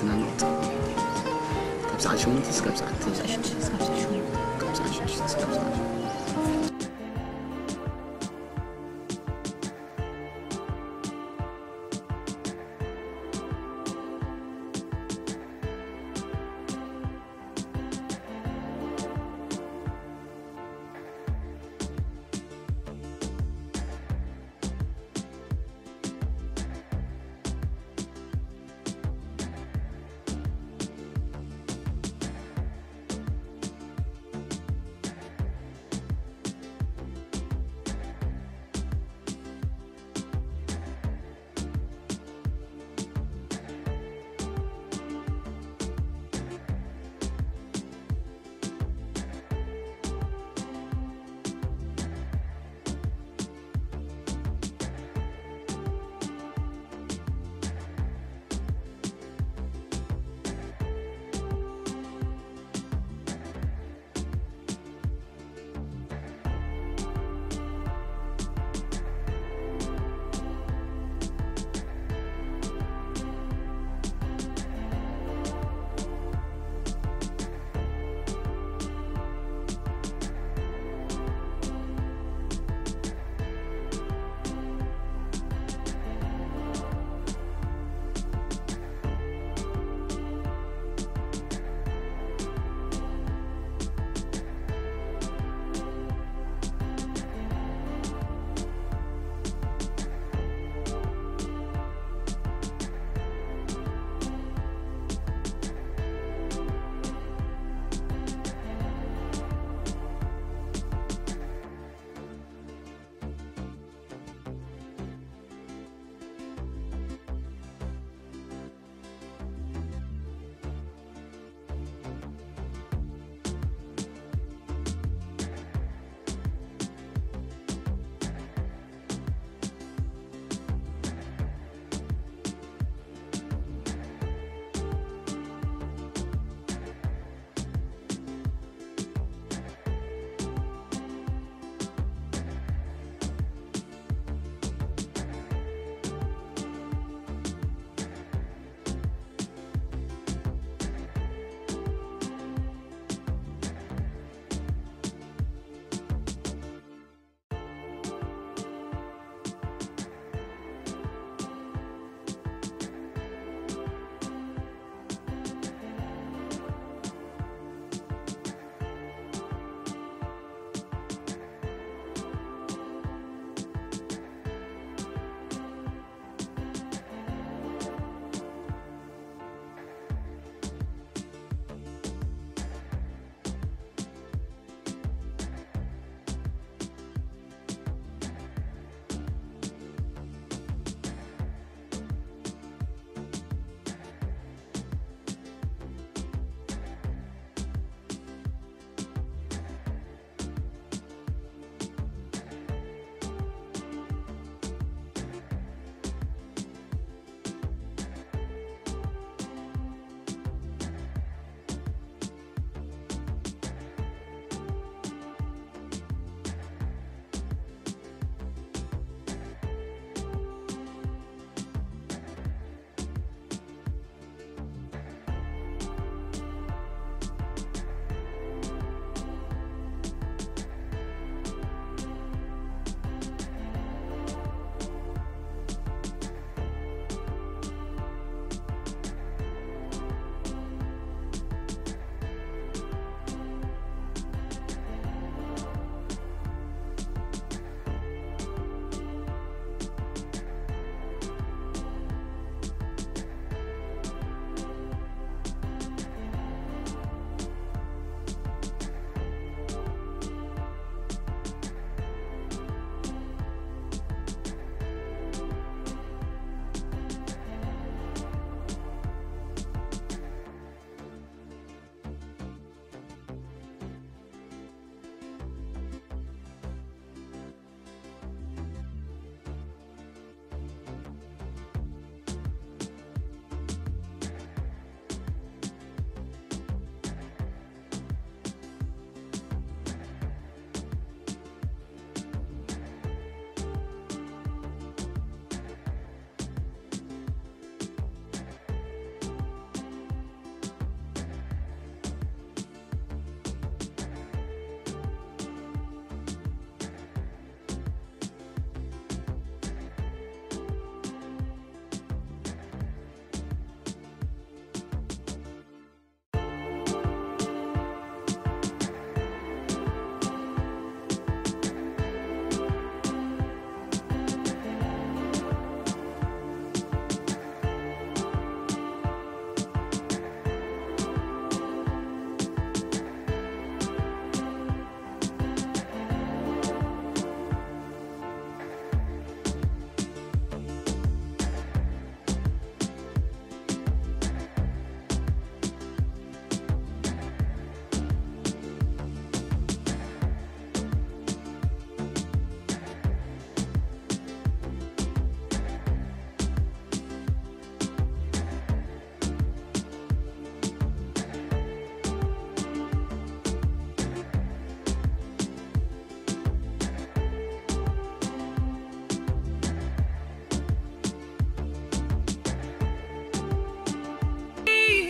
ናብ ካብ ሰዓት ሸሞንተ እስካብ ሰዓት ካብ ሰዓት ሽዱሽተ እስካብ ሰዓት ሸሞንተ። ካብ ሰዓት ሽዱሽተ እስካብ ሰዓት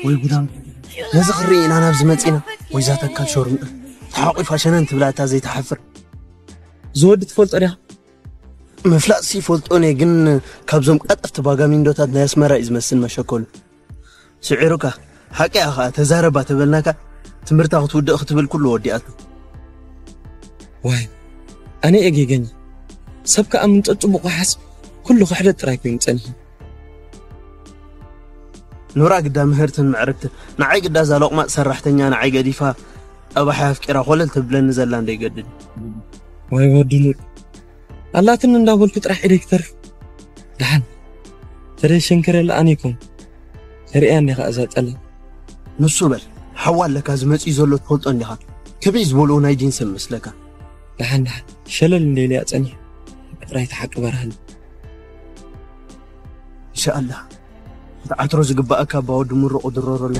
ወይ ጉዳም፣ ነዚ ክርኢ ኢና ናብዚ መጺና። ወይዛ ተካል ሾርምጥ ተሓቂፋ ሸነን ትብላታ ዘይትሓፍር። ዝወዲ ትፈልጦ ዲኻ? ምፍላጥ ሲ ፈልጦ እኔ፣ ግን ካብዞም ቀጠፍቲ ባጋሚንዶታት ናይ ኣስመራ እዩ ዝመስል መሸኮሉ። ስዒሩካ፣ ሓቂ ኢኻ፣ ተዛረባ ተበልናካ፣ ትምህርታ ክትውድእ ክትብል ኩሉ ወዲኣቶ። ዋይ፣ ኣነ እየ ጌገኛ። ሰብ ከኣ ምንጠ ጽቡቕ ክሓስብ ኩሉ ክሕደት ጥራይ ኮይኑ ጸኒሑ። ኖራ ግዳ ምህርትን ምዕርግትን፣ ንዓይ ግዳ እዛ ሎቕማጥ ሰራሕተኛ ንዓይ ገዲፋ፣ ጠባሓይ ኣፍቂራ ኮለል ትብለኒ ዘላ እንደይገድድ። ወይ ወዲ ኑር፣ ኣላትኒ እንዳበልኩ ጥራሕ ኢደይ ክተርፍ። ደሓን፣ ተደይ ሸንከረላ ኣነ ይኮን። ተርእያ እንዲኻ እዛ ጠለ። ንሱ በል፣ ሓዋ ኣለካ ዝመጽእ ዘሎ ትፈልጦ እንዲኻ። ከመይ ዝበልዎ ናይ ዲን ሰብ መስለካ? ደሓን፣ ደሓን፣ ሸለል እንደኢለያ ጸኒሕ። ጥራይ ተሓቂ በርሃኒ። ኢንሻኣላህ፣ ክትዓትሮ ዝግባኣካ ኣባ ወዲ ምሩቕ ድረረሉ።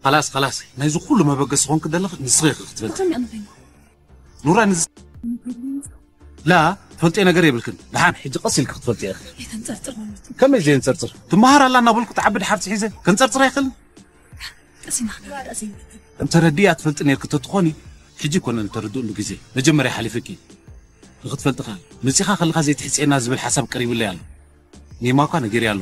خلاص خلاص፣ ናይዚ ኩሉ መበገሲ ኾንክ ዘለኽ ንስኺ ኢኺ ክትፈልጢ። ብኸመይ ኣነ ኾይነ? ኑራ ንዝ ላ ትፈልጥዮ ነገር የብልክን። ደሓን ሕጂ ቀስ ኢልክ ክትፈልጥዮ ኢኺ። ኣይተንጸርጽር ማለት እዩ። ከመይ ዘየንጸርጽር? ትመሃር ኣላ እናበልኩ ትዓቢ ድሓር ጽሒዘ ከንጸርጽር ኣይኽእልን። ቀሲና ክንበላ ቀሲና። እንተረዲኣ ትፈልጢ ነርክ ተትኾኒ፣ ሕጂ ኮነ እንተርድእሉ ግዜ መጀመርያ ሓሊፍኪ። ንኽትፈልጥኻ መጺኻ ከለኻ ዘይትሕጽየና ዝብል ሓሳብ ቀሪብለይ ኣሎ። ኔማ እኳ ነጊርያ ኣሎ።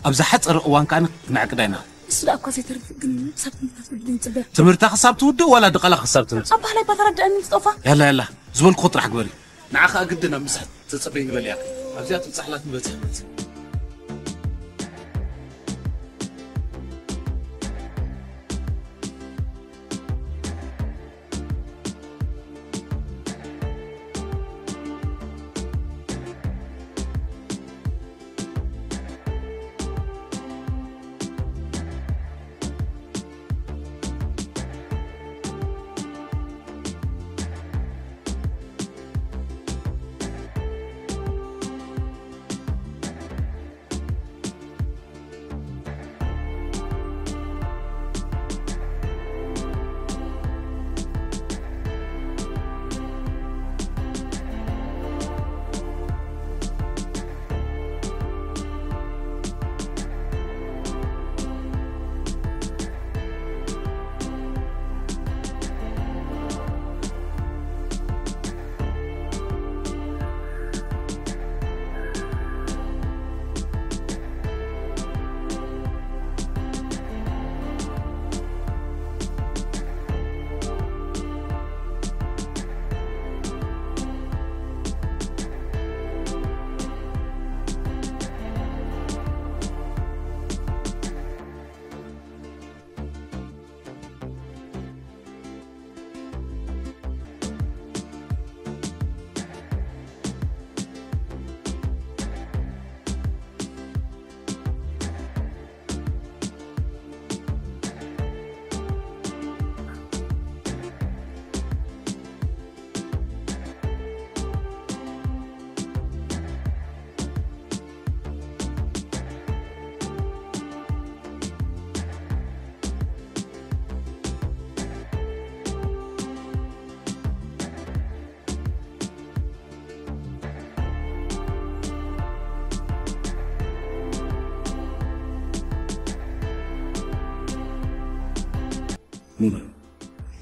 ኣብ ዝሓጸረ እዋን ከኣ ክነዕቅዳ ኢና። እሱ ደኣ እኳ ዘይተርፍ ግን ክሳብ ትምህርታ ትውድእ ንጽበ። ትምህርታ ክሳብ ትውድእ ዋላ ድቓላ ክሳብ ትምጽእ? ኣባህላይ ባተረድአኒ ትጠፋ። ያላ ያላ ዝበልኩ ጥራሕ ግበሪ። ንዓ ከኣ ግድን ኣብ ምሳሕ ተጸበይ ንበልያ። ኣብዚኣ ትብጻሕላት ንበጽሕ።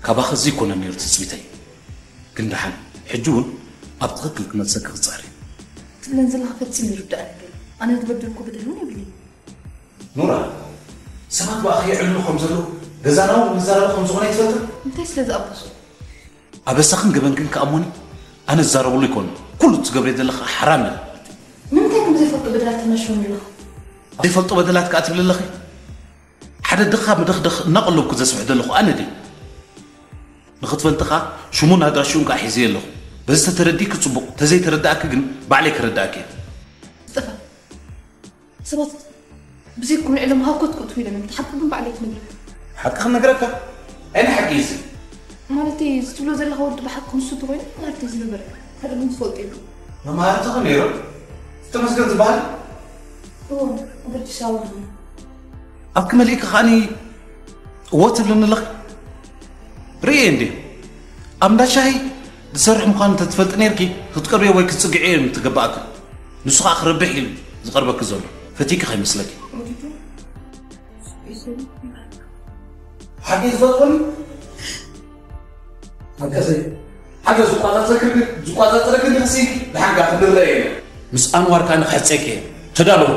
ካባኸ እዚ ይኮነ ነይሩ ትጽቢተይ። ግን ደሓን ሕጂ እውን ኣብ ትኽክል ክመልሰኪ ክጽዕር እየ። ትብለን ዘለኻ ፈጺሙ ይርዳእኒ ኣይደሎ። ኣነ ዝበደልኩ በደል እውን የብለይን። ኑራ፣ ሰባት ብኣኺ የዕልሉ ከም ዘለዉ፣ ገዛና እውን ንዛረቡ ከም ዝኾነ ኣይትፈልጥን? እንታይ ስለ ዝኣበሱ? ኣበሳኽን ገበንክን ከኣ እሞኒ ኣነ ዝዛረበሉ ኣይኮኑን። ኩሉ ትገብርዮ ዘለኻ ሓራም እዩ። ንምንታይ ከም ዘይፈልጡ በደላት ተናሽወኒ ኣለኻ? ዘይፈልጡ በደላት ከኣ ትብሊ ኣለኺ? ሓደ ድኻ መደኽደኽ እናቐለብኩ ዘስፍሕ ዘለኹ ኣነ ድየ? ንኽትፈልጥኻ ሽሙን ኣድራሽኡን ከኣ ሒዘዮ ኣለኹ። በዚ ተተረዲእኪ ጽቡቕ፣ ተዘይተረዳእኪ ግን ባዕለይ ከረዳእኪ እየ። ስጠፋን፣ ሰባት ብዘይኮነ ዕላማ ሃኮት ክእትዉ ኢሎም እዮም። እቲ ሓቂ ግን ባዕለይ ክነግረካ። ሓቂ ክነግረካ? ኣይ ንሓቂ እዩ እዚ። ማለተይ፣ እዚ ትብሎ ዘለኻ ወዲ ብሓቂ ንሱ እንተኾይኑ፣ ማለተይ ዝነበረ ሓደ እውን ዝፈልጦ የብሉን። መማህርትኺ ነይሩ? ተመስገን ዝበሃል? እዎ፣ ኣብ ኣዲስ ኣበባ ነይሩ። ኣብኪ መሊእኪ ከኣኒ እዎ ትብልኒ ኣለኺ? ርእየ እንዴ፣ ኣብ እንዳ ሻሂ ዝሰርሕ ምዃኑ እንተትፈልጢ ነይርኪ፣ ክትቀርብዮ ወይ ክትጽግዕዮ እዩ ምትገባእኪ። ንሱ ኸኣ ክረብሕ እዩ ዝቐርበኪ ዘሎ። ፈቲኪ ከይመስለኪ። ወዲቱ፣ ይሰሉ። ሓቂ ዝፈትወኒ? ሓቂ ዘይ-፣ ሓቂ ዝቋጻጸርኪ፣ ዝቋጻጸረኪ ንኽሲ፣ ብሓንካ ክንረኣየ ኢና። ምስ ኣንዋር ከኣ ንኽሕጸኪ እየ። ተዳለዉ።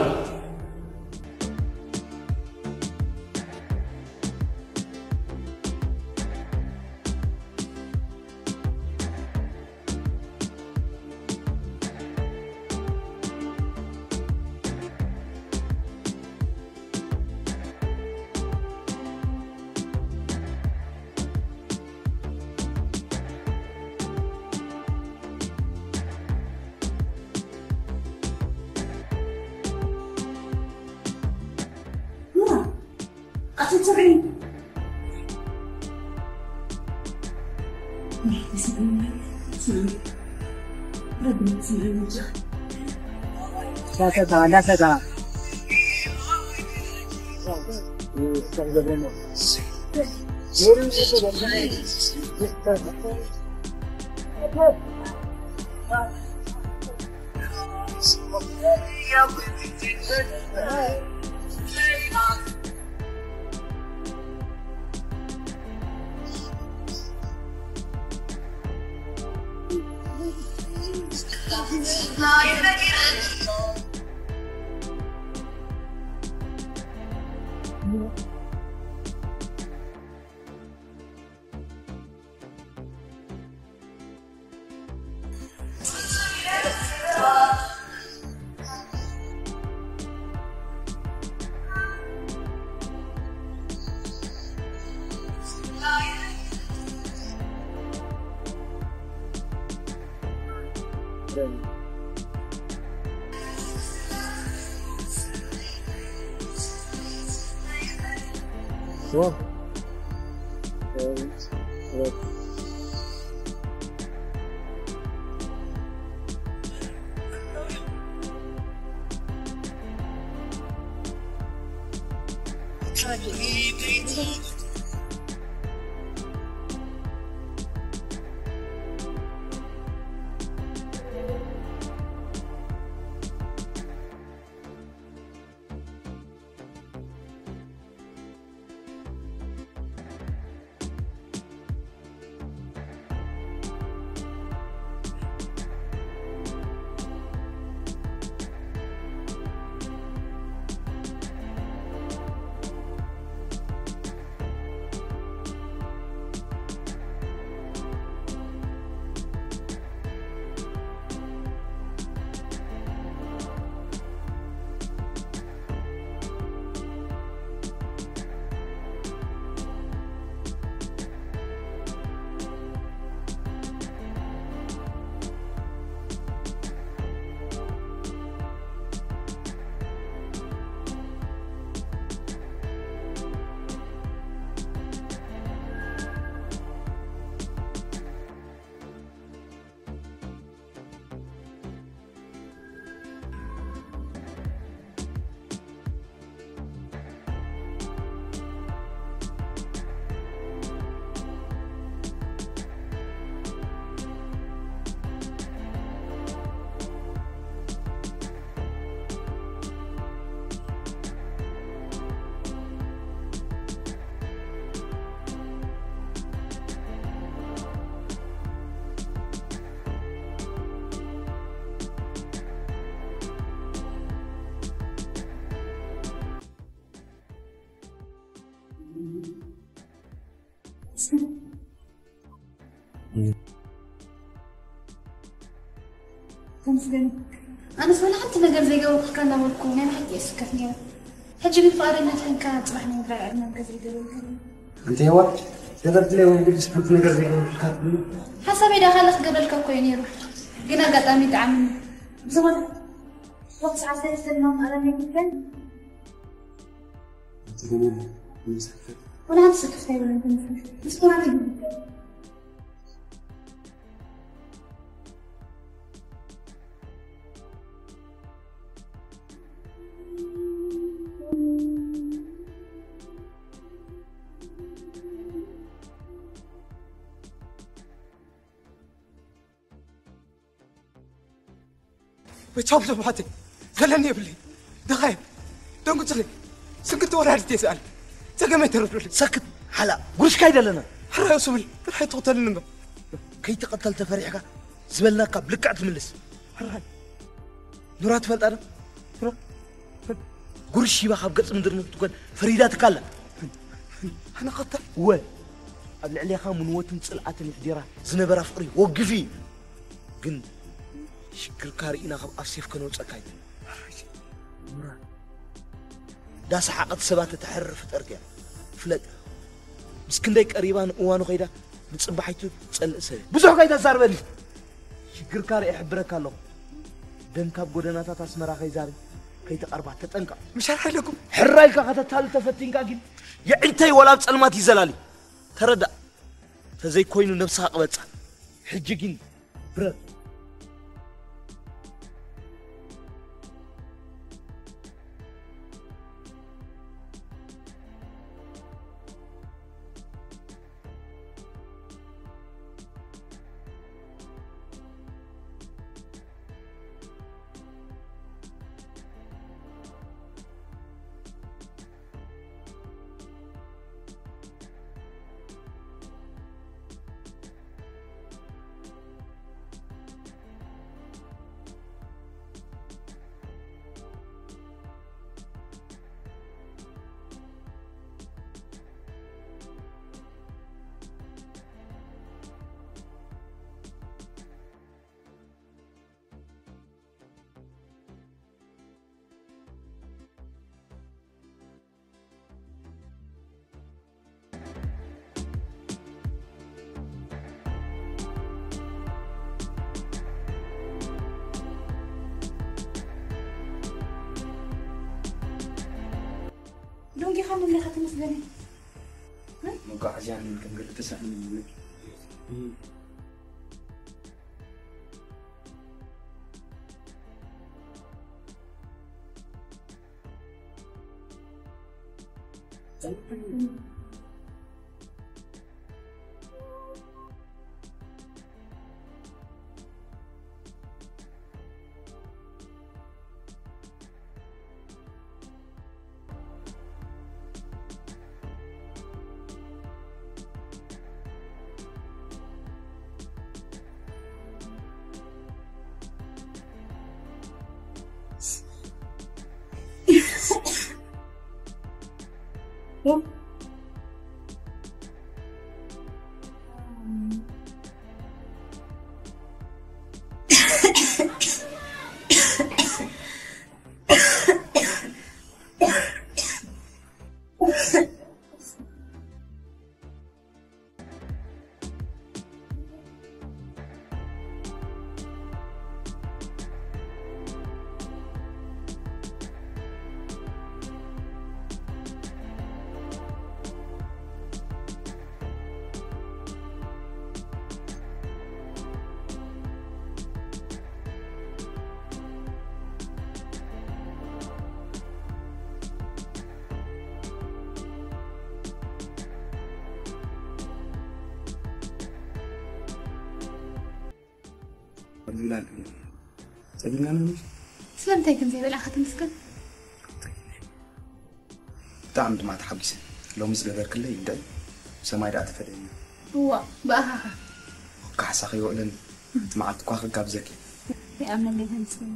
Sure. ተመስገን። ኣነስ ወላ ሓንቲ ነገር ዘይገበርኩልካ እናበልኩ ናይ ብሓቂ እየ ዝስከፍ ነይረ። ሕጂ ግን ፍቓደኛ ኮይንካ ጽባሕ ናይ ምድራይ ዕድመ ገዛ ይገበርልካ። ኣንቲ ሄዋን፣ ገንዘብ ድለይ ወይ ግድስ ሓንቲ ነገር ዘይገበርኩልካ ትብሊ? ሓሳበይ ደኣ ካልእ ክገብረልካ እኮ እዩ ነይሩ። ግን ኣጋጣሚ ይጥዓመኒ። ብዝኾነ ወቕቲ ሰዓት ሰለስተ ድማ ምቕራብ ኣይግድን። ኣንቲ ሄዋን፣ መቻም ሰማዕተይ ዘለኒ የብለይ። ድኻ እየ። ደንግጹለይ። ስንክቲ ወራዲት እየ ዝኣሊ። ጸገመይ ተረድኡለይ። ሰክት ሓላ። ጉርሽካ ኣይደለና። ሕራይ እሱ ብል። ጥራይ ትቕተልኒ እምበር። ከይትቐተል ተፈሪሕካ ዝበልናካ ብልክዕ ትምልስ። ሕራይ። ኑራ ትፈልጣ ዶ? ኑራ? ጉርሽ ሂባ ካብ ገጽ ምድሪ ንክትኮን ፈሪዳትካ ኣላ። ኣነ ኸታ? እወ። ኣብ ልዕሌኻ ምንወትን ጽልኣትን የሕዲራ ዝነበራ ፍቕሪ ወጊፊ እዩ። ግን ሽግርካ ርኢና ካብ ኣፍ ሴፍ ከነውጸካ ኣይትብል። ኑራ። እንዳሰሓቐት ሰባት እተሕርር ፍጥርቲ እያ። ፍለጥ። ምስ ክንደይ ቀሪባ ንእዋኑ ከይዳ ንጽባሒቱ ትጸልእ ሰብ እያ። ብዙሕ ከይተዛርበኒ። ሽግርካ ርኤ እሕብረካ ኣለኹ። ደም ካብ ጎደናታት ኣስመራ ከይዛሪ ከይተቐርባ ተጠንቀቕ። ምሻር ሓይለኩም። ሕራይ ኢልካ ከተታልል ተፈቲንካ ግን የዒንተይ ወላ ኣብ ጸልማት ይዘላሊ። ተረዳእ። ተዘይኮይኑ ነብስኻ ቅበጻ። ሕጂ ግን ብረት። እንዲኻ መለኻ ተመስገን። መጓዓዝያን ከም ገለ ተሳእኒ። ይላል። ጸጊብና ነበር። ስለምንታይ ግን ዘይበላኻ ትምስገን? ብጣዕሚ ድማ ተሓጒሰ። ሎሚ ዝገበርክለይ እንታይ ሰማይ ደኣ ተፈደኒ። እዋ፣ ብኣኻኻ። ካሕሳ ከይውዕለኒ፣ እቲ መዓልቲ እኳ ክጋብዘኪ። ይኣምነለይ ተመስገን።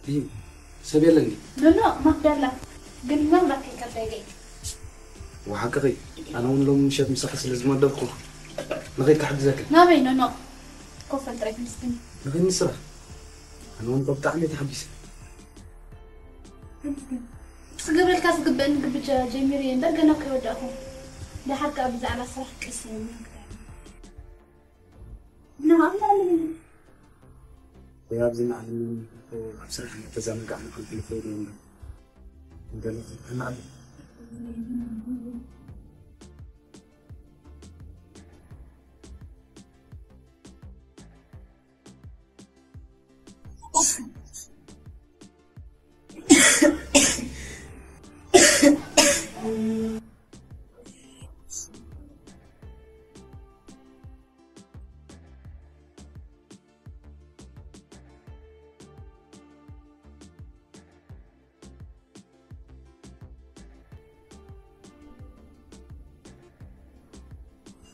እዩ። ሰብ የለን ድዩ? ኖኖ፣ ማክዳ ኣላ። ግን ምናልባት ከይከብደይ ገይ። ወሓቅኺ፣ ኣነ እውን ሎም ምሸት ምሳኺ ስለ ዝመደብኩ፣ ንኸይድ ክሕግዘኪ። ናበይ ኖኖ? ኮፈል ጥራይ ትምስግኒ። ንኸይድ ንስራሕ። ኣነ እውን ብጣዕሚ እየ ተሓጒሰ። ትምስግን። ክገብረልካ ዝግበእኒ ግብጃ ጀሚረ እየ እምበር ገና ከይወዳእኹ። ደሓር ከኣ ብዛዕባ ስራሕ ቀስ ኢለ እናክዳ። ንዓም ኣለኒ። ወይ ኣብዚ ንዓለም ኣብ ስራሕ ተዛንጋዕና ክንሕልፎ ኢለ እምበር። እንደለ ንዓለም።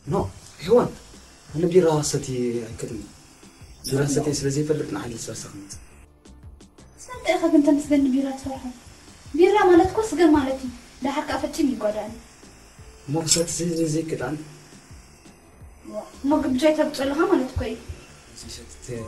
ኖ፣ ሄዋን፣ ኣነ ቢራ ሰቲ ኣይክእልን። ቢራ ሰቲ ስለ ዘይፈልጥ ንዓይ ልስላሳ ክመጽእ። ስለምንታይ ኢኻ ግን ተመስገን ንቢራ ትፈርሖ? ቢራ ማለት እኮ ስገም ማለት እዩ። ደሓር ከኣ ፈጺሙ ይጓዳእኒ። እሞ ክሰቲ ዘይ-፣ ዘይ-፣ ዘይክዳን? እሞ ግብጃይ ተብጾ ኣለኻ ማለት እኮ እዩ። ዘይሰቲ ተ-፣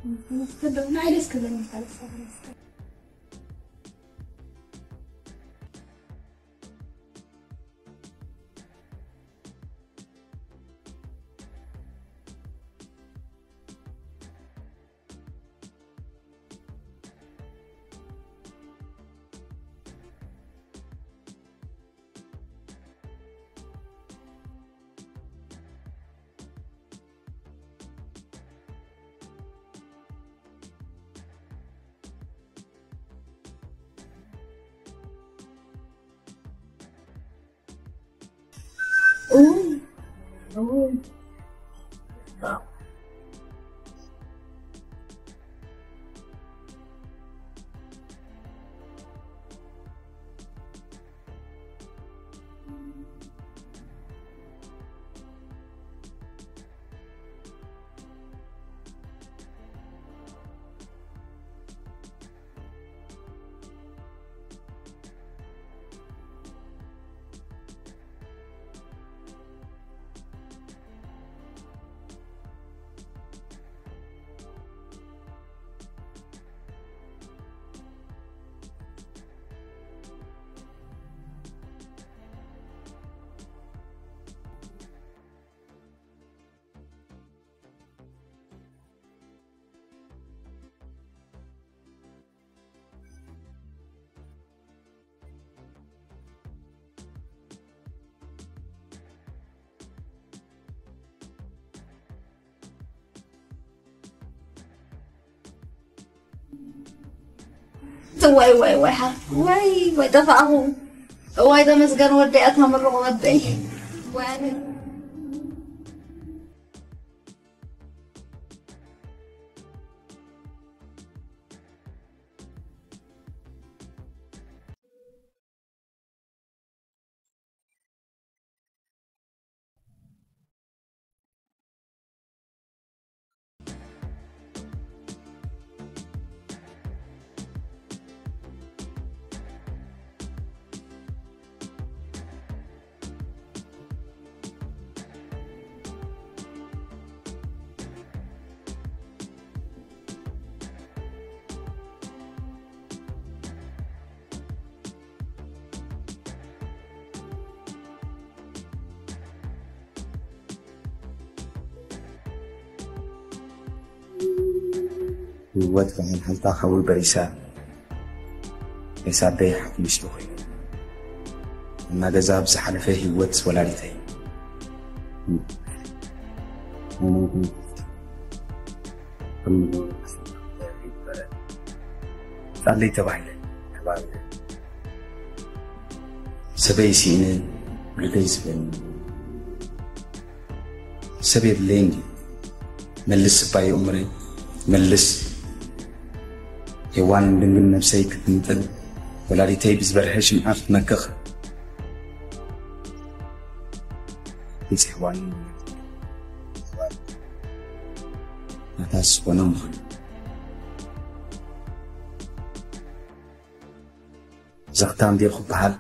ንዓይ ደስ ክብለኒ። ዋይ ዋይ ዋይ ሓ- ዋይ ዋይ ጠፋእኹ። እዋይ ተመስገን ወደይ ኣታ ምርቑ ወደይ። ዋይ ህይወት በዓል ሓንታ ሓዊ በሪሳ፣ ሬሳ ኣደይ ሓፍ ምሽቲ ኮይኑ፣ እና ገዛ ኣብ ዝሓለፈ ህይወት ወላዲተይ ጻለይ ተባሂለ ተባሂለ። ሰበይ ስኢነ ውሉደይ ዝበኒ ሰብ የድለይን ድዩ? መልስ እባ የእምረይ፣ መልስ። ሄዋን ድንግል ነብሰይ ክትምጥል፣ ወላዲተይ ብዝበርሀ ሽምዓ ክትመክኽ። ገጽ ሄዋን ናታ ዝኾነ ምዃኑ። ዘኽታም ድየ ክበሃል?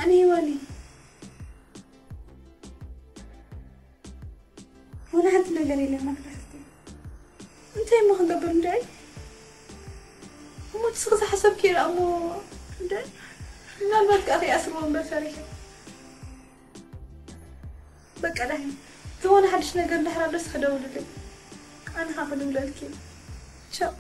ኣነ ሄዋን እየ። ዋላ ሓንቲ ነገር የለን መፍትሒ። እንታይ እሞ ክንገብር እንድዒ? እሞ እቲ ስኺ ዝሓሰብክዮ ደኣ እሞ እንድዒ? ምናልባት ከኣ ከይኣስርዎ እምበር ፈሪሐ። በቃ ዳሕን ዝኾነ ሓድሽ ነገር እንድሕር ኣሎ ስኺ ደውልለይ። ኣነ ኸኣ ክድውለልኪ እየ። ቻው።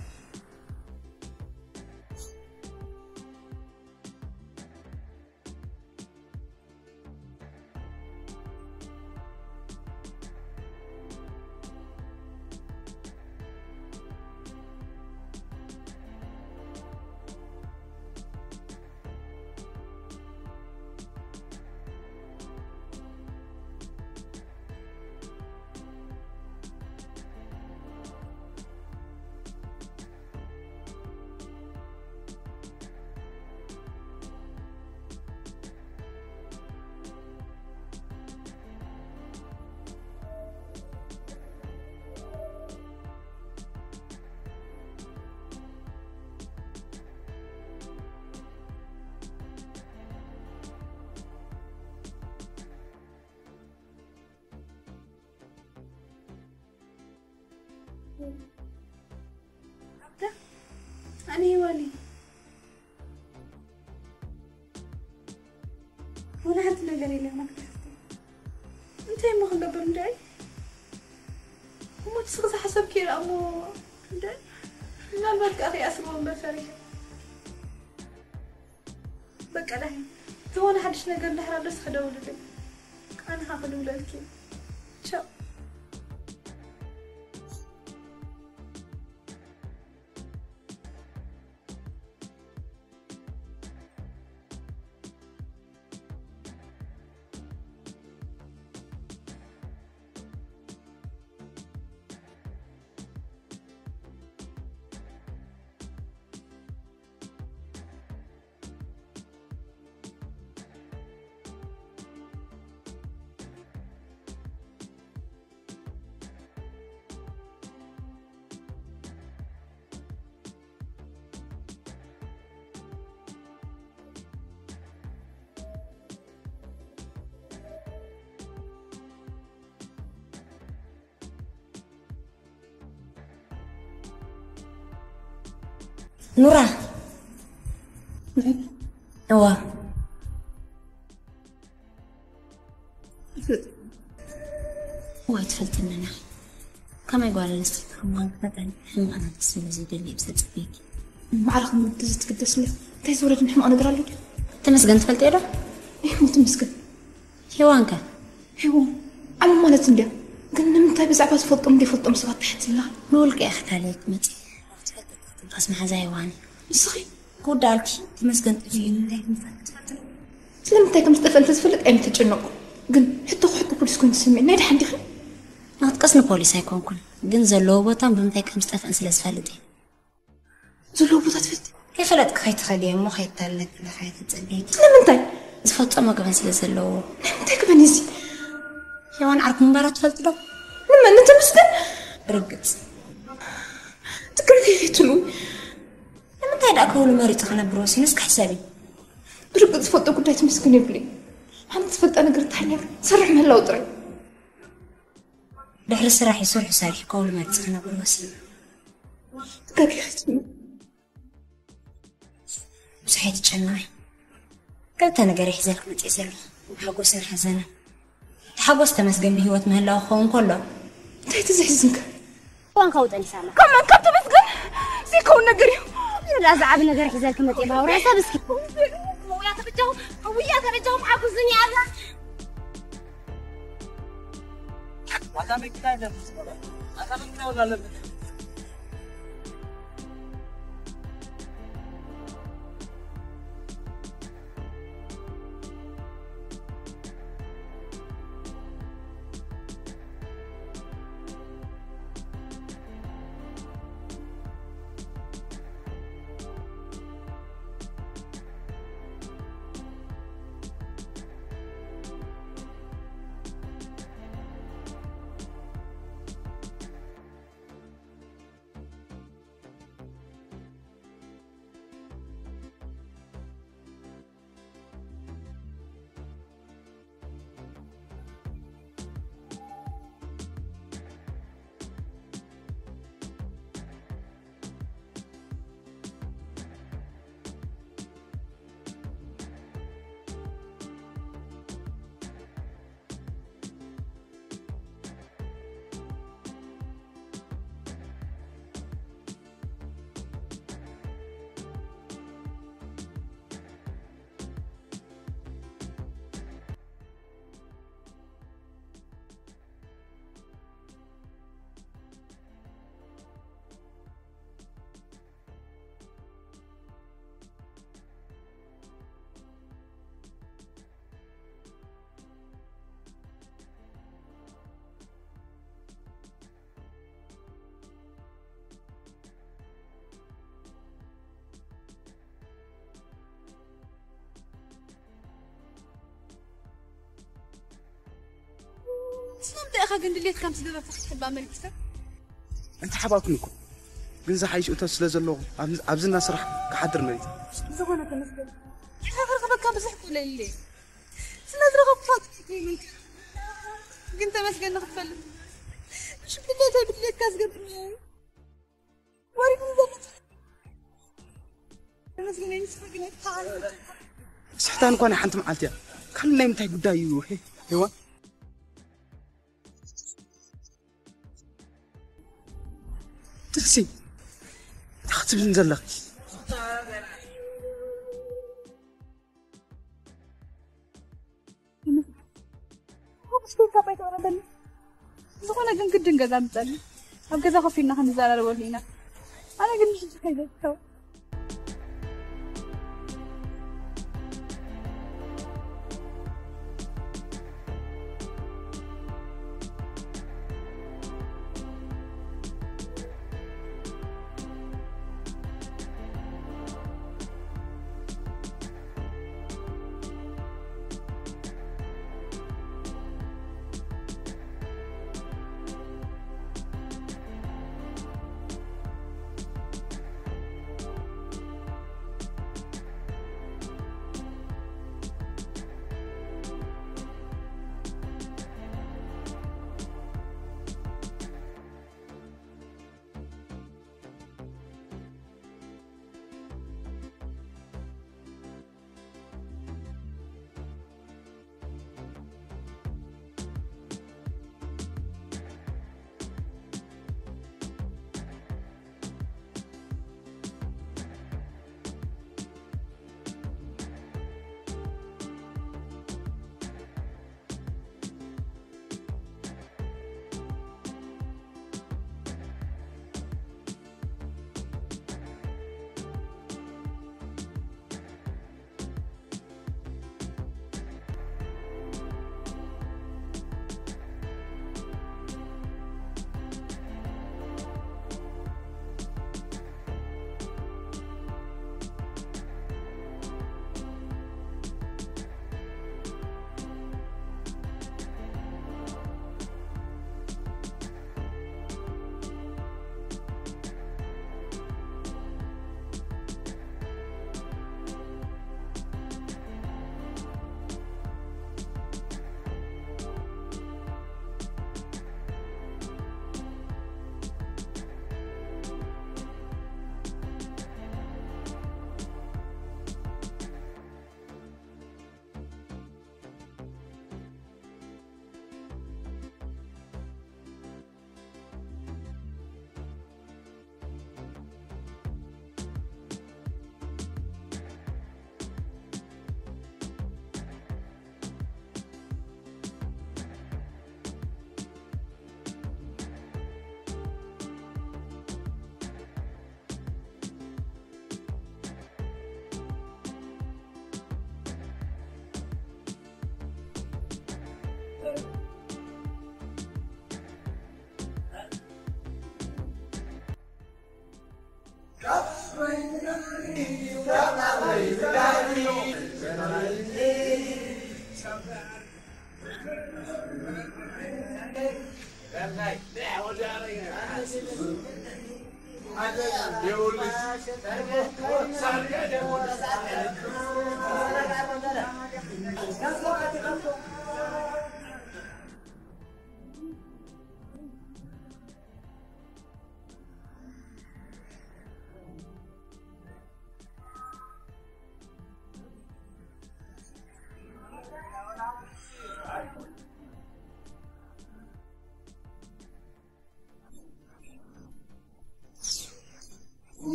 ኣታ፣ ኣነ ሄዋን እየ። ዋላ ሓንቲ ነገር የለን መፍትሒ። እንታይ እሞ ክንገብር እንድዒ? እሞ እቲ ስኺ ዝሓሰብክዮ ደኣ እሞ እንድዒ? ምናልባት ከኣ ከይኣስርዎ እምበር ፈሪሐ። በቃ ዳሕን ዝኾነ ሓድሽ ነገር እንድሕር ኣሎ ስኺ ደውልለይ። ኣነ ኸኣ ክድውለልኪ እየ። ቻው። ኑራ። እዋ። እዋ፣ ትፈልጥኒ ዲኺ። ከመይ ጓል ኣንስተይቲ ከም ምዃንኪ መጠን፣ ሕማቕ ነገር ስለ ዘይደሊ እየ ብዘጸብየኪ። ማዕረ ክንዲ እዚ ትግደስኒ። እንታይ ዝወረድኒ ሕማቕ ነገር ኣሎ ድዩ? ተመስገን ትፈልጥዮ ዶ? እሞ ተመስገን። ሄዋን ከ? ሄዋን ዓለም ማለት እንድያ። ግን ንምንታይ ብዛዕባ ዝፈልጦም ዘይፈልጦም ሰባት ትሕት ትብላ? ንውልቀ እየ ክዳለየኪ መጺአ። ትፈልጢ ትንፋስ መሓዛ ሄዋን። ንስኺ? ክውዳልኪ ተመስገን ጥፍኡ እዩ። ንምንታይ ከም ዝጠፍአ ትፈልጢ ዶ? ስለምንታይ ከም ዝጠፍአ እንተዝፈልጥ ኣይምተጨነቕኩ። ግን ሕቶ ክሕቶ ፖሊስ ኮይኑ ዝስምዕ ናይ ደሓን ዲኺ? ንኽጥቀስ ንፖሊስ ኣይኮንኩን፣ ግን ዘለዎ ቦታን ብምንታይ ከም ዝጠፍአን ስለ ዝፈልጥ እየ። ዘለዎ ቦታ ትፈልጢ? ከይፈለጥኪ ከይትኸዲ እሞ ከይታለለኪ ኢለ ከይትጸበይኪ። ስለምንታይ? ዝፈልጦ መግበን ስለ ዘለዎ። ናይ ምንታይ ገበን እዩ እዚ? ሄዋን ዓርኩ ምንባራ ትፈልጢ ዶ? ንመን? ንተመስገን? ብርግጽ። ትግራይ ከይፈትሉ። ንምንታይ ደኣ ከውሉ መሪጹ ክነብር ወሲኑ? እስኪ ሕሰቢ። ብርግጽ ዝፈልጦ ጉዳይ ተመስገን የብለይ። ሓንቲ ዝፈልጣ ነገር እንተሃልያ፣ ትሰርሕ ምህላው ጥራይ። ድሕሪ ስራሕ እዩ ስርሑ ሰሪሑ ከውሉ መሪጹ ክነብር ወሲኑ። ትጋጊ ክትብሉ። ብዙሕ ኣይትጨነቒ። ክልተ ነገር እየ ሒዘልኪ መፂእ ዘለኹ። ሓጎስን ሓዘንን። እቲ ሓጎስ ተመስገን ብህይወት ምህላው ክኸውን ከሎ። እንታይ እቲ ዘሕዝንካ? እዋን ከውጠን ይሳላ። ከመን ካብ ተመስገን ዘይከውን ነገር እዩ። ይላ ዝዓቢ ነገር ሒዘልኪ መፂእ ባውራ ሰብ እስኪ። ውያ ተበጃኹም፣ ውያ ተበጃኹም ሓጉዝን ይኣዛ። ዋዛ መኪና የለን። ዋዛ መኪና ወላ ኣለበት። ስለምንታይ ኢኻ ግን ድሌትካ ምስ ገበርካ ክትሕባ መሪጽካ? እንተሓባእኩኒ እኮ፣ ግን ዝሓይሽ እቶት ስለ ዘለዎ፣ ኣብ-፣ ኣብዚ እና ስራሕ ክሓድር መሪጸ። ዝኾነ ተመስገን። ኢኻ ክረኽበካ ብዙሕ እኮ ለይለ። ስለ ዝረኸብኩኻ ጽቡቕ ይምንክር። ግን ተመስገን ንኽትፈልጥ። ሽም ድሌተይ ብድሌትካ ዝገብር ወሪዱ ዘሎ። ተመስገን ንስኻ ግን ኣይተኻእልን። ስሕታን እኳ ናይ ሓንቲ መዓልቲ እያ። ካልእ ናይ ምንታይ ጉዳይ እዩ? ሄ-፣ ሄዋን? ጥቅሲ፣ እንታይ ክትብልን ዘለኺ? ብስኩል ካብ ኣይተቕረበኒ። ዝኾነ ግን ግድን ገዛ ምጸኒ። ኣብ ገዛ ኮፍ ኢልና ክንዘራረበሉ ኢና። ኣነ ግን ምሽ ከይዘተው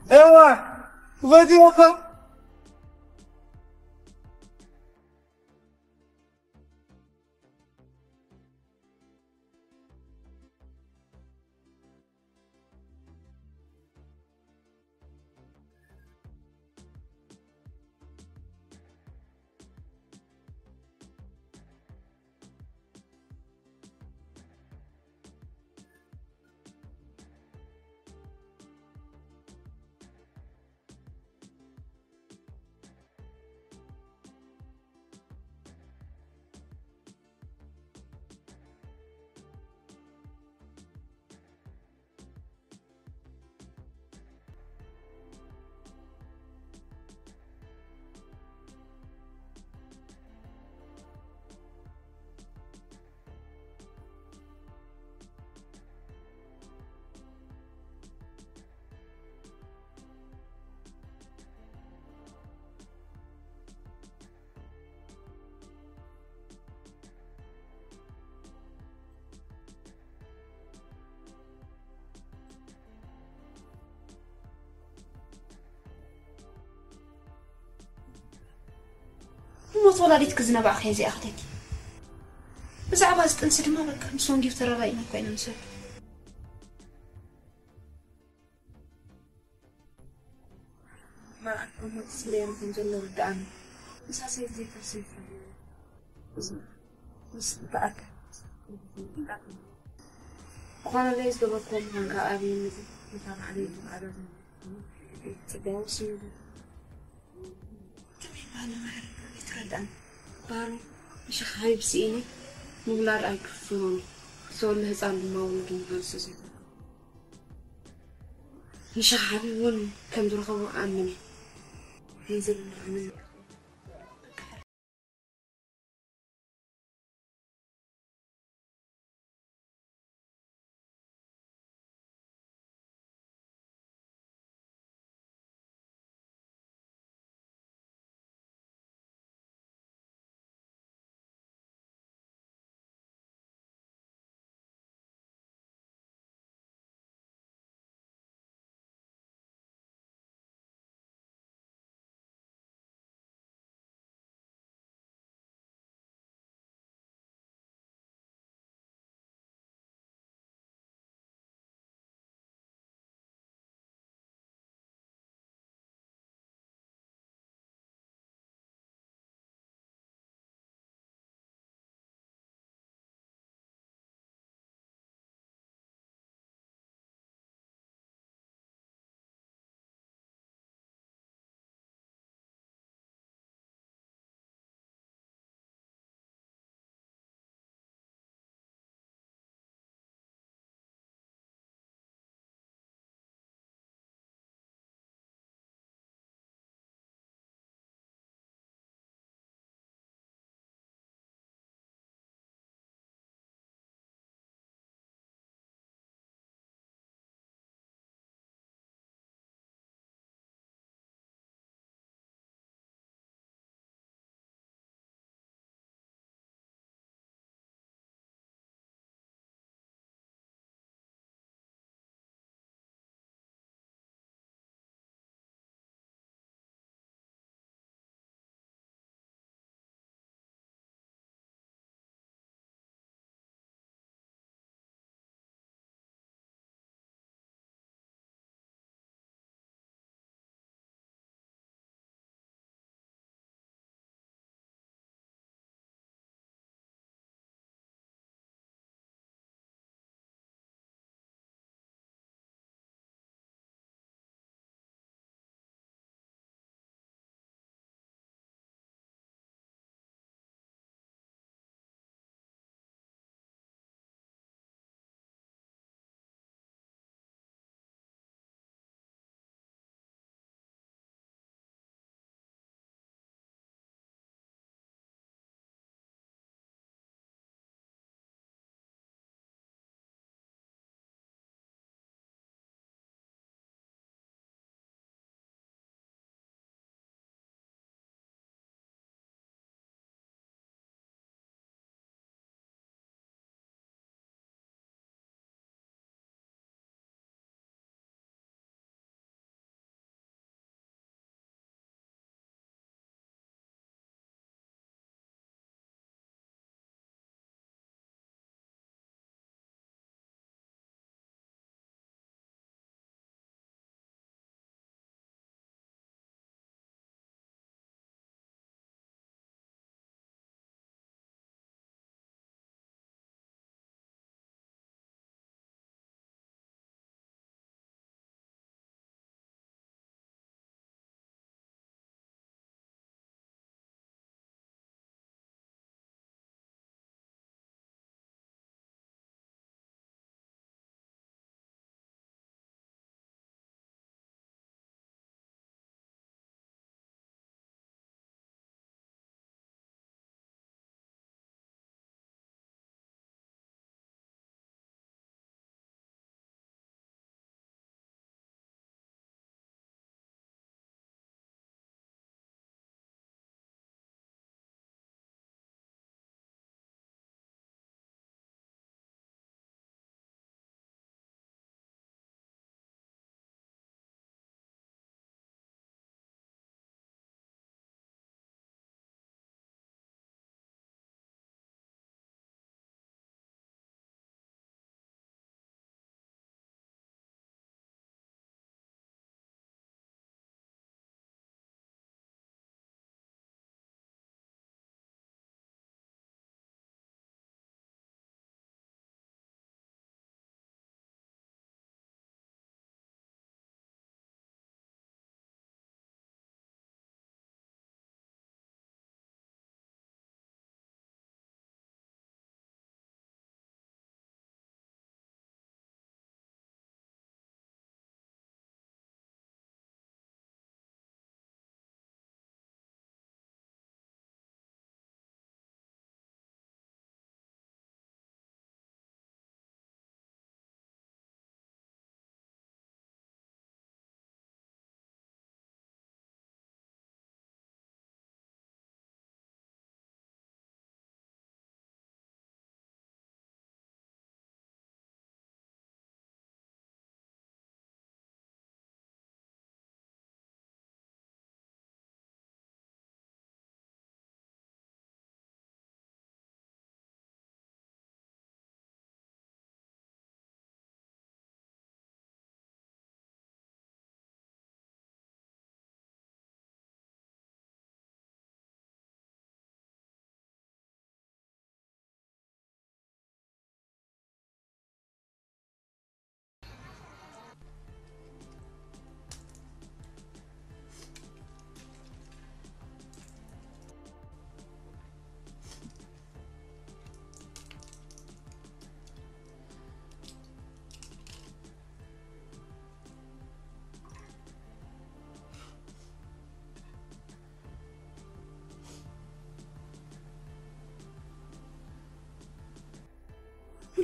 እዋ፣ ፈትየኻ። ሞት ወላዲትኪ ዝነባዕክዮ እዚኣ ክደኪ። ብዛዕባ እዚ ጥንሲ ድማ በቃ ምስ ወንጊፍ ተረዳኢና እኮ ኢና ንሰርሕ። መርዓት እሞ ትስለዮም ከም ዘሎ ርድኣኒ። ምሳሰይ ዘይተስልፈ። ምስ ተኣከ። ዝኾነ ለይ ዝገበርክዎ ምዃንካ ኣብየኒ። ነታ ባዕለይ ዝማዕዶ ጽቡቕ ስዩም። ከመይ ባህሊ ማሕረር ይትረዳን። ባህሉ ምሽኻ ሓቢብ ስኢነ ምውላድ ኣይክፍኖን። ዝተወልደ ህፃን ድማ ውሉድ ምዃኑ ዝተዘይኮነ። ምሽኻ ሓቢብ እውን ከም ዝረኸቦ ኣምን እየ። ገንዘብ እናኣምን እየ።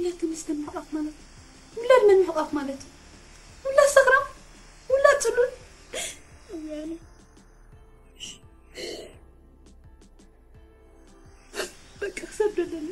ያክንስተን ምሕቃፍ ማለት ውላድ መን ምሕቃፍ ማለት? ውላድ ሰኽራም፣ ውላድ ጽሉል። በቃ ክሰደደኒ።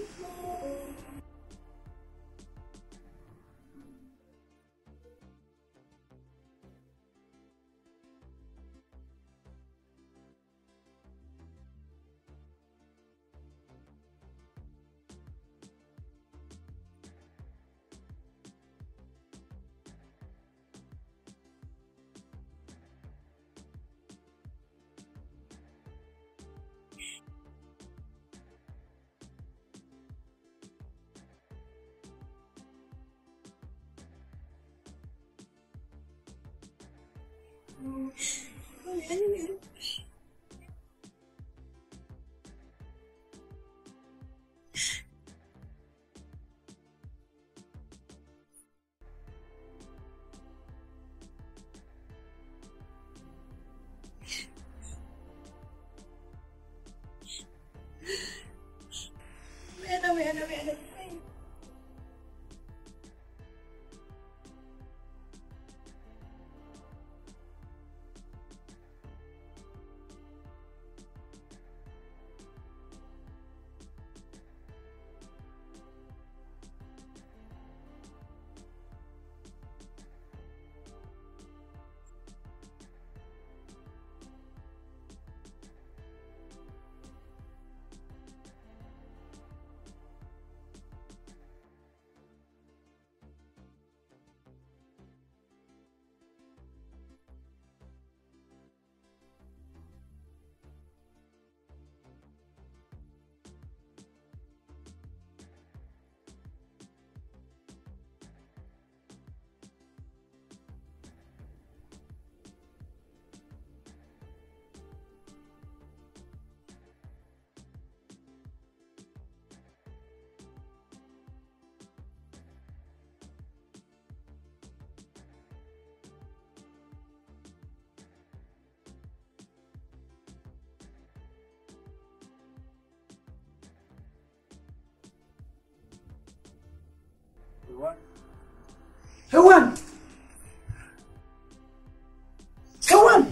ሄዋን! ሄዋን!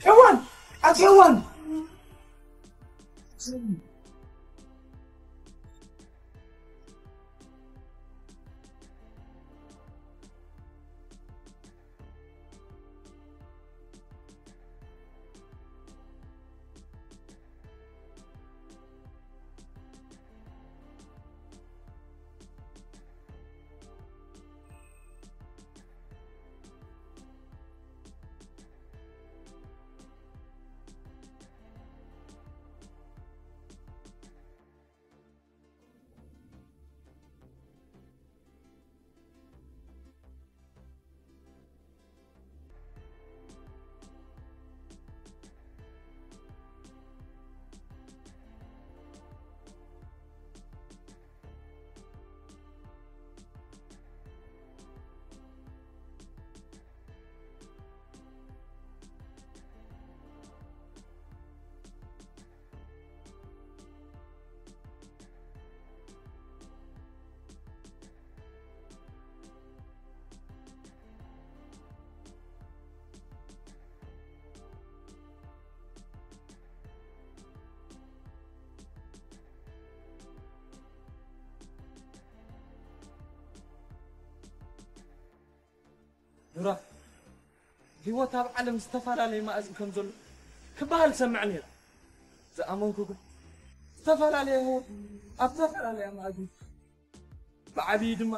ሄዋን! ኣቲ ሄዋን! ኑራ፣ ህይወት ኣብ ዓለም ዝተፈላለየ ማእዝን ከም ዘሎ ክበሃል ዝሰምዕ ነይሩ። ዝኣመንኩ ግን ዝተፈላለየ ህይወት ኣብ ዝተፈላለየ ማእዝን ብዓብዪ ድማ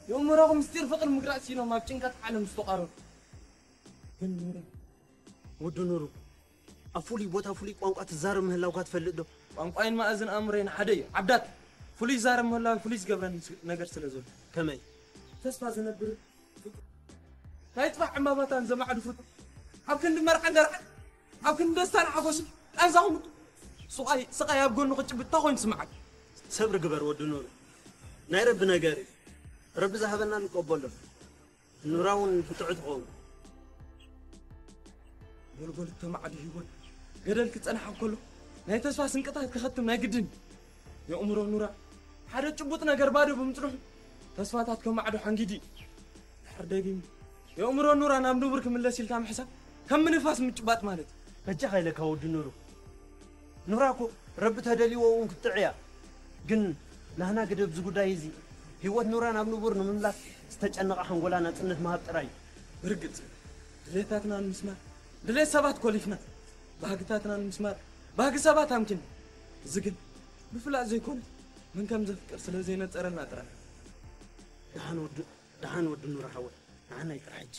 የእምሮኹም ምስጢር ፍቕሪ ምግላጽ ኢሎም ኣብ ጭንቀት ዓለም ዝተቓረቡ። ግን ኑራ፣ ወዲ ኑሩ፣ ኣብ ፍሉይ ቦታ ፍሉይ ቋንቋ ትዛረብ ምህላውካ ትፈልጥ ዶ? ቋንቋይን ማእዝን ኣእምሮይን ሓደ እዩ። ዓብዳት፣ ፍሉይ ይዛረብ ምህላው ፍሉይ ዝገብረኒ ነገር ስለ ዘሎ። ከመይ? ተስፋ ዝነብር ፍጡር። ናይ ጽባሕ ዕምባባታን ዘማዕዱ ፍጡር። ኣብ ክንዲ መርዓን ደርዓን፣ ኣብ ክንዲ ደስታን ሓጎስን ቃንዛኹም ስቓይ፣ ስቓይ ኣብ ጎኑ ክጭብጥ እንታይ ኮይኑ ስምዓካ? ሰብሪ ግበር ወዲ ኑሩ። ናይ ረቢ ነገር እዩ። ረቢ ዝሃበና ንቀበሎ። ኑራ እውን ፍትዑ ትኸውን። ጎልጎል እተማዕዱ ህይወት ገደል ክጸንሓ እንከሎ ናይ ተስፋ ስንቅታት ክኸትም ናይ ግድን እዩ። የእምሮ ኑራ ሓደ ጭቡጥ ነገር ባዶ ብምጽንሑ፣ ተስፋታት ከም ማዕዶ ሓንጊዱ እዩ። ድሕር ደጊሙ፣ የእምሮ ኑራ ናብ ንቡር ክምለስ ኢልካ ምሕሳብ፣ ከም ንፋስ ምጭባጥ ማለት እዩ። በጃኻ ኢለካ ወዲ ኑሩ። ኑራ እኮ ረቢ ተደልይዎ እውን ክትጥዕ እያ። ግን ናህና ግደ ኣብዚ ጉዳይ እዚ ህይወት ኑራ ናብ ንቡር ንምምላስ ዝተጨነቐ ሓንጎላ ናጽነት ምሃብ ጥራይ እዩ። ብርግጽ፣ ድሌታትና ንምስማር ድሌት ሰባት ኮሊፍና፣ ባህግታትና ንምስማር ባህጊ ሰባት ኣምኪን። እዚ ግን ብፍላጥ ዘይኮነ፣ መን ከም ዘፍቅር ስለ ዘይነጸረልና ጥራይ። ደሓን ወዲ፣ ደሓን ወዲ ኑራ ሓወይ፣ ንዓና ይቅር ሕጂ።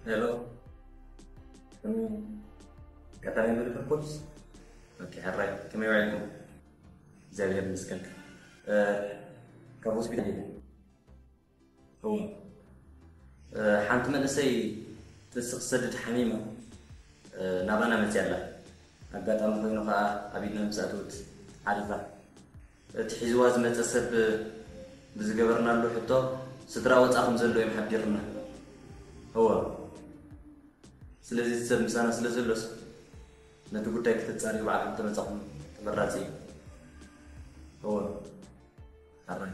ሄሎ፣ ቀጠሮ ይመልከት ፖሊስ። ኦኬ፣ ሕራይ ከመይ ውዒልኩም? እግዚኣብሔር ይመስገን። እ፣ ካብ ሆስፒታል እየ። እወ። እ፣ ሓንቲ መንእሰይ ጥንሲ ክትሰድድ ሓሚማ፣ እ፣ ናባና መፅያ ኣላ። ኣጋጣሚ ኮይኑ ከዓ ኣብ ኢድና ምስ ኣተወት ዓሪፋ። እቲ ሒዝዋ ዝመፀ ሰብ ብዝገበርናሉ ሕቶ ስድራ ወፃ ከም ዘሎ እዮም ሓቢርና። እወ። ስለዚ እቲ ሰብ ምሳና ስለ ዘሎስ ነቲ ጉዳይ ክተጻርዩ ባዕልኩም ተመጻኹም ተመራጺ እዩ። እወ። ሕራይ።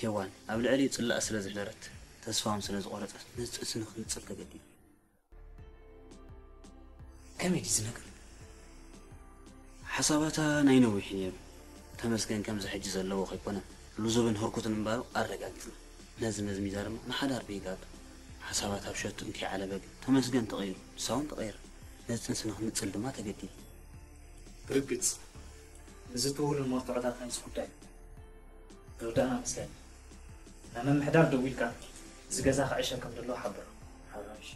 ሄዋን ኣብ ልዕሊኡ ጽላእ ስለ ዘሕደረት፣ ተስፋ እውን ስለ ዝቖረጸት፣ ነዚ ጥንሲ ንኽንጽል ተገዲዱ። ከመይ ድዩ እዚ ነገር? ሓሳባታ ናይ ነዊሕ ነይሩ። ተመስገን ከምዚ ሕጂ ዘለዎ ከይኮነ፣ ልዙብን ህርኩትን ምንባሩ ኣረጋጊጽና። ነዚ መዝሚዛ ድማ ንሓዳር ብኢጋጣ ሓሳባታ ኣብ ሸቱ እንከይዓለበ ግን፣ ተመስገን ተቐይሩ፣ ንሳ እውን ተቐይራ። ነዚ ጥንሲ ንኽንጽል ድማ ተገዲዱ። ብርግጽ፣ እዚ ትውልን መርትዖታት ናይዚ ጉዳይ ዝርዳእና መስለኒ። ናብ ምምሕዳር ደዊልካ፣ እዚ ገዛ ክዕሸ ከም ዘለዎ ሓብሮ። ሓራሽ።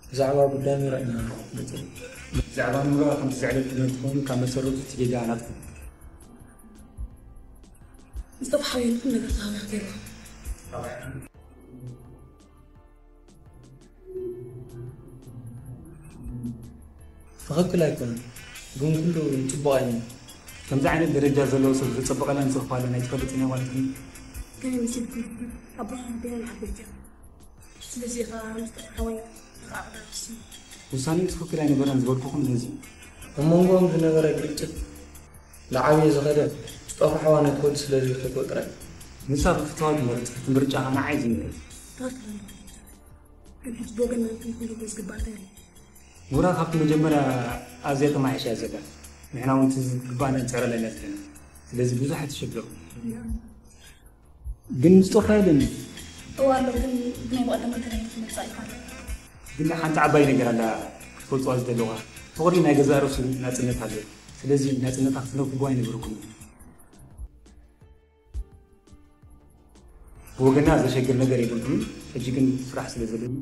ብዛዕባ ጉዳይ ኑራ ኢና ንጽል። ብዛዕባ ኑራ ከምቲ ዘዕለልኩ ትኾኑ ካብ መሰረቱ እቲ ጌጋ ናትኩም። ዝጠፍሓ የልኩን ነገር ተሃዊኽ ገይርኩም። ትኽክል ኣይኮነን፣ ግን ኩሉ ጽቡቕ ኣይነን። ከምዚ ዓይነት ደረጃ ዘለዎ ሰብ ዘጸበቐላ ንጽርፋ ኣለና ኣይትፈልጥን እያ ማለት እዩ። ከመይ መሲልኩም? ኣቦና ኣዴና ንዓበይቲ ኢኻ። ስለዚ ኢኻ ምስ ጠፍሓ ወይ ኢኻ ኣቕዳም ትስሙ። ውሳኔኡ ትኽክል ኣይነበረን ዝበልኩኹም ነዚ። ኣብ መንጎኦም ዝነበረ ግጭት ንዓብየ ዝኸደ ዝጠፍሓዋ ነትወድ ስለ ዝፈትወ ጥራይ። ንሳ ብፍትዋ ትመርጽ፣ እቲ ምርጫ ኸኣ ንዓይ ዝምልከት። ትኽክል ኣለኻ። ግን ሕጂ ብወገን ማለት ንኹሉ ዝግባእ እንታይ ኣሎ? ኑራ ካብቲ መጀመርያ ኣዝያ ተማሒሻ እያ ዘላ። ንሕና እውን እቲ ዝግባእና ንጽዕረላ ኢና ዘለና። ስለዚ ብዙሕ ኣይትሸገሩ። ግን ምስ ጦፋ የለን። እዋ ኣሎ፣ ግን ብናይ ብቐደም እንተ ናይ ትመጻእ ይፋል። ግን ሓንቲ ዓባይ ነገር ኣላ ክትፈልጥዋ ዝደለዋ። ፍቕሪ ናይ ገዛእ ርእሱ ናጽነት ኣለዎ። ስለዚ ናጽነታ ክትነፍግዋ ኣይነበረኩምን። ብወገና ዘሸግር ነገር የብልኩምን። ሕጂ ግን ስራሕ ስለ ዘለኒ።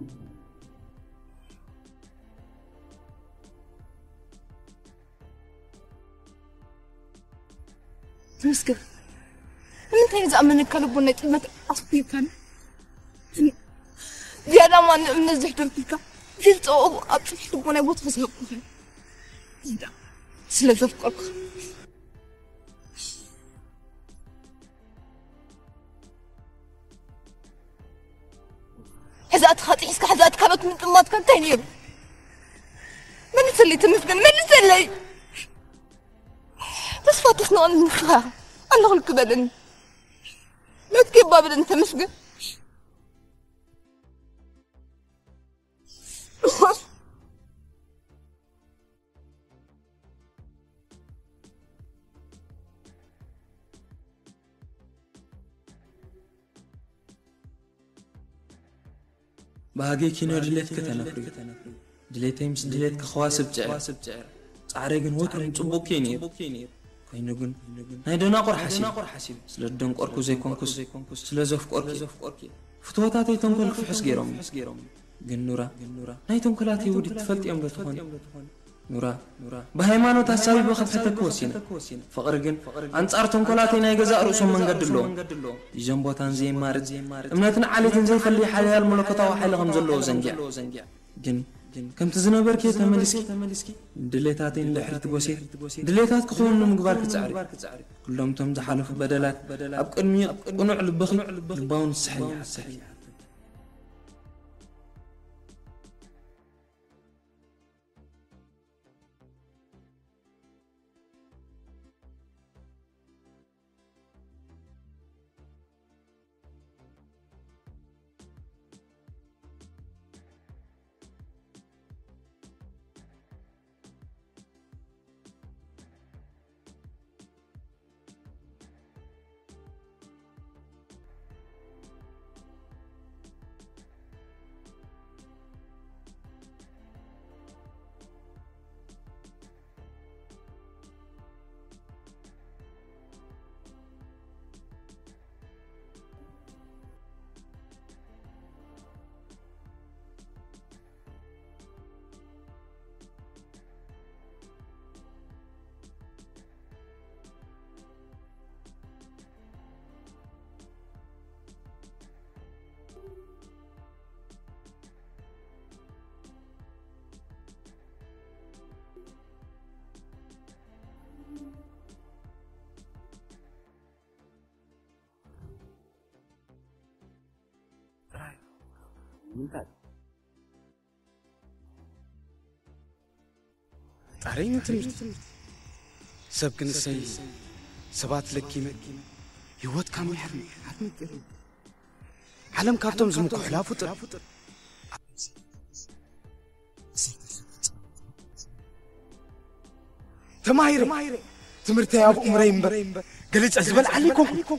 ተመስገን። ንምንታይ እዩ ዝኣመነካ ልቦናይ ጥልመት ኣስፊርካኒ? ዝያዳ ማን እምነት ዘሕደርኩልካ? ዘይተጸዋዕኹ ኣብ ጽፍሒ ልቦናይ ቦታ ዝሃብኩኻ። ዝያዳ ስለ ዘፍቀርኩኻ። ሕዛእትኻ ጥሒስካ ሕዛእቲ ካልኦት ምጥማትካ እንታይ ነይሩ? መልሰለይ ተመስገን፣ መልሰለይ። ተስፋ ተስነቐኒ ንስኻ ኣለኹልኪ በለኒ። መትኪ እባ በለኒ ተመስገን። ባህገይ ኪኖ ድሌትኪ ተነፍሪ። ድሌተይ ምስ ድሌትኪ ከዋስብ ጽዕር። ጻዕረይ ግን ወትሩ ንጽቡቕኪ እዩ ነይሩ። ኮይኑ ግን ናይ ደናቁር ሓሲብ፣ ስለ ደንቆርኩ ዘይኮንኩስ፣ ስለ ዘፍቆርኪ። ፍትወታተይ ተንኮል ክፍሕስ ገይሮም። ግን ኑራ፣ ናይ ተንኮላተይ ውዲት ትፈልጥዮም ዶ ትኾን? ኑራ፣ ብሃይማኖት ኣሳቢበ ከፍሕተኪ ወሲነ። ፍቕሪ ግን ኣንጻር ተንኮላተይ ናይ ገዛእ ርእሶም መንገዲ ኣለዎም። ብዘን ቦታን ዘየማርጽ እምነትን ዓሌትን ዘይፈልይ ሓያል መለኮታዊ ሓይሊ ከም ዘለዎ ዘንጊዐ። ግን ከምቲ ዝነበርክዮ ተመሊስኪ፣ ድሌታተይ ንድሕሪት ጎሴ፣ ድሌታት ክኸውን ንምግባር ክጽዕሪ። ኩሎም እቶም ዝሓለፉ በደላት ኣብ ቅድሚ ቅኑዕ ልብኺ ልባዊ ንስሐ ይሓትት። ጣረይ ንትምህርቲ ሰብ ክንሰይ ሰባት ለኪመ ህይወት ካብ ምሕር ዓለም ካብቶም ዝምኩሕላ ፍጡር ተማሂረ ትምህርተይ ኣብ ኡምረይ እምበር ገሊፀ ዝበልዓኒ ይኮንኩ።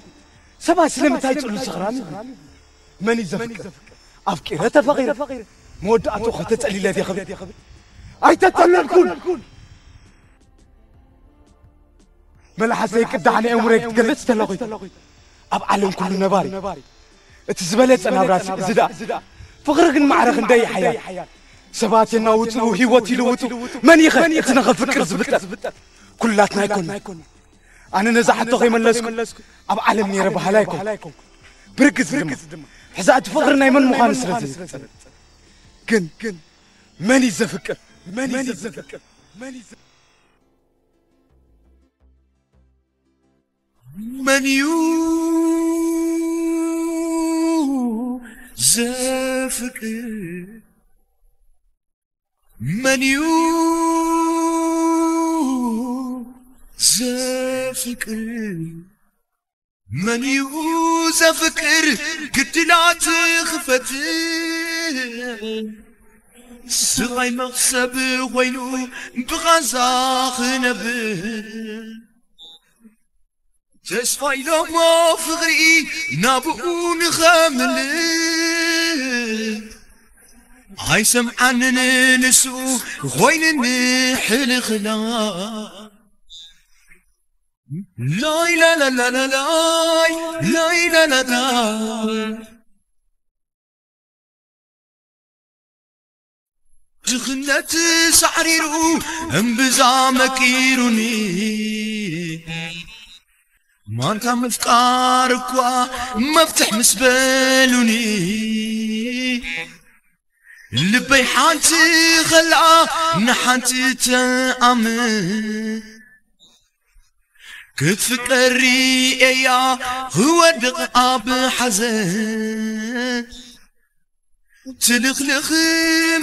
ሰባት ስለምንታይ ይፅሉ ሰኽራን ይብሉ? መን እዩ ዘፍቅር? ኣፍቂረ ተፈቒረ መወዳእቱ ከተፀሊለ ዲኽብል? ኣይተፀለልኩን። መልሓሰይ ቅዳሕ ንእምሮይ ክትገልጽ ተለኹ ኣብ ዓለም ኩሉ ነባሪ እቲ ዝበለጸ ናብራሲ እዚ ደኣ ፍቕሪ ግን ማዕረ ክንደይ ሓያል ሰባት የናውጽኡ ህይወት ይልውጡ መን ይኸ እቲ ንኸፍቅር ዝብጠር ኩላትና ኣይኮና ኣነ ነዛ ሕቶ ከይመለስኩ ኣብ ዓለም ነይረ በሃላ ኣይኮንኩ ብርግጽ ድማ ሕዛ እቲ ፍቕሪ ናይ መን ምዃኑ ስለ ዝንጸር ግን መን እዩ ዘፍቅር መን እዩ ዘፍቅር መን እዩ ዘፍቅር መን እዩ ዘፍቅር መን እዩ ዘፍቅር ግድላት ክፈት ስቓይ መኽሰብ ኮይኑ ብቓዛ ክነብር ተስፋ ኢሎሞ ፍቕሪ ናብኡ ንኸምልእ ኣይሰምዓንን ንሱ ኮይንኒ ሕልኽላ ላይላላላላይ ላይላላላ ድኽነት ሳዕሪሩ እምብዛ መቂሩኒ ማንታ ምፍቃር እኳ መፍትሕ ምስ በሉኒ ልበይ ሓንቲ ኸልኣ ንሓንቲ ተኣምን ክትፍቀር ርእየያ ክወድቕ ኣብ ሓዘን ትልኽልኽ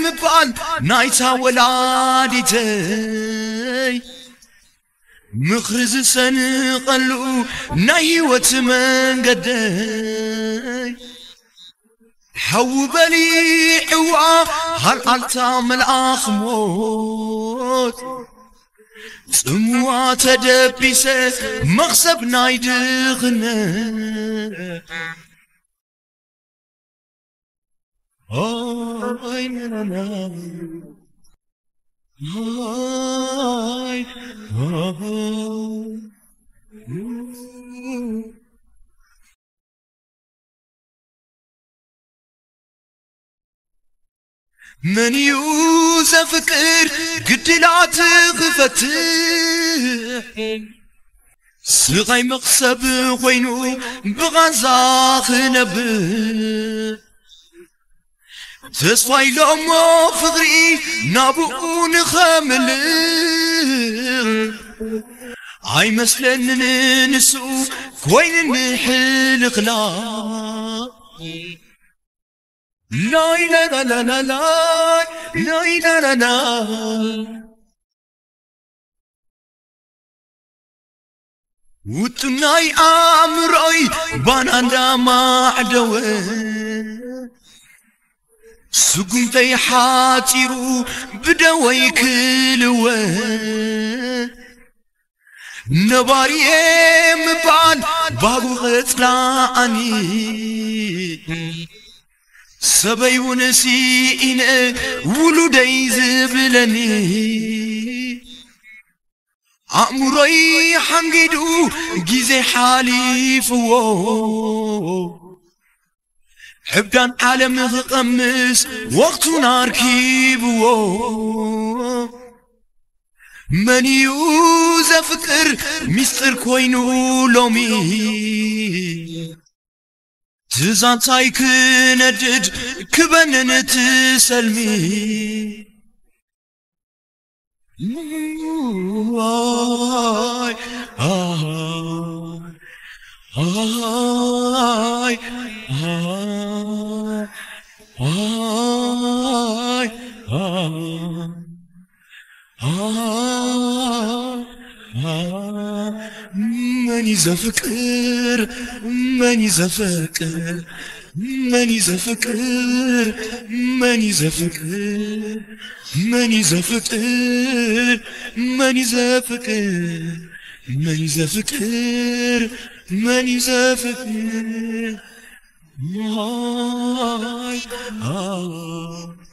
ምባል ናይታ ወላዲተይ ምኽሪ ዝሰንቐሉ ናይ ህይወት መንገደይ ሓዊ በሊዕዋ ሃልኣልታ መልኣኽ ሞት ጽምዋ ተደቢሰ መኽሰብ ናይ ድኽነት መን እዩ ዘፍቅር ግድላት ክፈትሕ? ስቓይ መኽሰብ ኮይኑ ብቓንዛ ክነብር፣ ተስፋ ኢሎሞ ፍቕሪ ናብኡ ንኸምልእ። ኣይመስለንን ንሱ ኮይንኒ ሕልኽላኽ። ላይላላላላይ፣ ላይላላላይ። ውጥናይ ኣእምሮይ ባና እንዳማዕደወ፣ ስጉምተይ ሓፂሩ ብደወይ ክልወ። ነባሪየ ምባል ባጉ ኸጽላኣኒ፣ ሰበይ እውን ስኢነ ውሉደይ ዝብለኒ። ኣእምሮይ ሓንጊዱ ግዜ ሓሊፍዎ፣ ዕብዳን ዓለም ክቐምስ ወቕቱን ኣርኪብዎ። መን እዩ ዘፍቅር ሚስጥር ኮይኑ ሎሚ? ትዛንታይ ክነድድ ክበንን ትሰልሚ። ኣይ፣ ኣይ፣ ኣይ፣ ኣይ፣ ኣይ፣ ኣይ። መን እዩ ዘፍቅር? መን እዩ ዘፍቅር? መን እዩ ዘፍቅር? መን እዩ ዘፍቅር? መን እዩ ዘፍቅር? መን እዩ ዘፍቅር? መን እዩ ዘፍቅር? መን እዩ ዘፍቅር? ኣይ፣ ኣይ።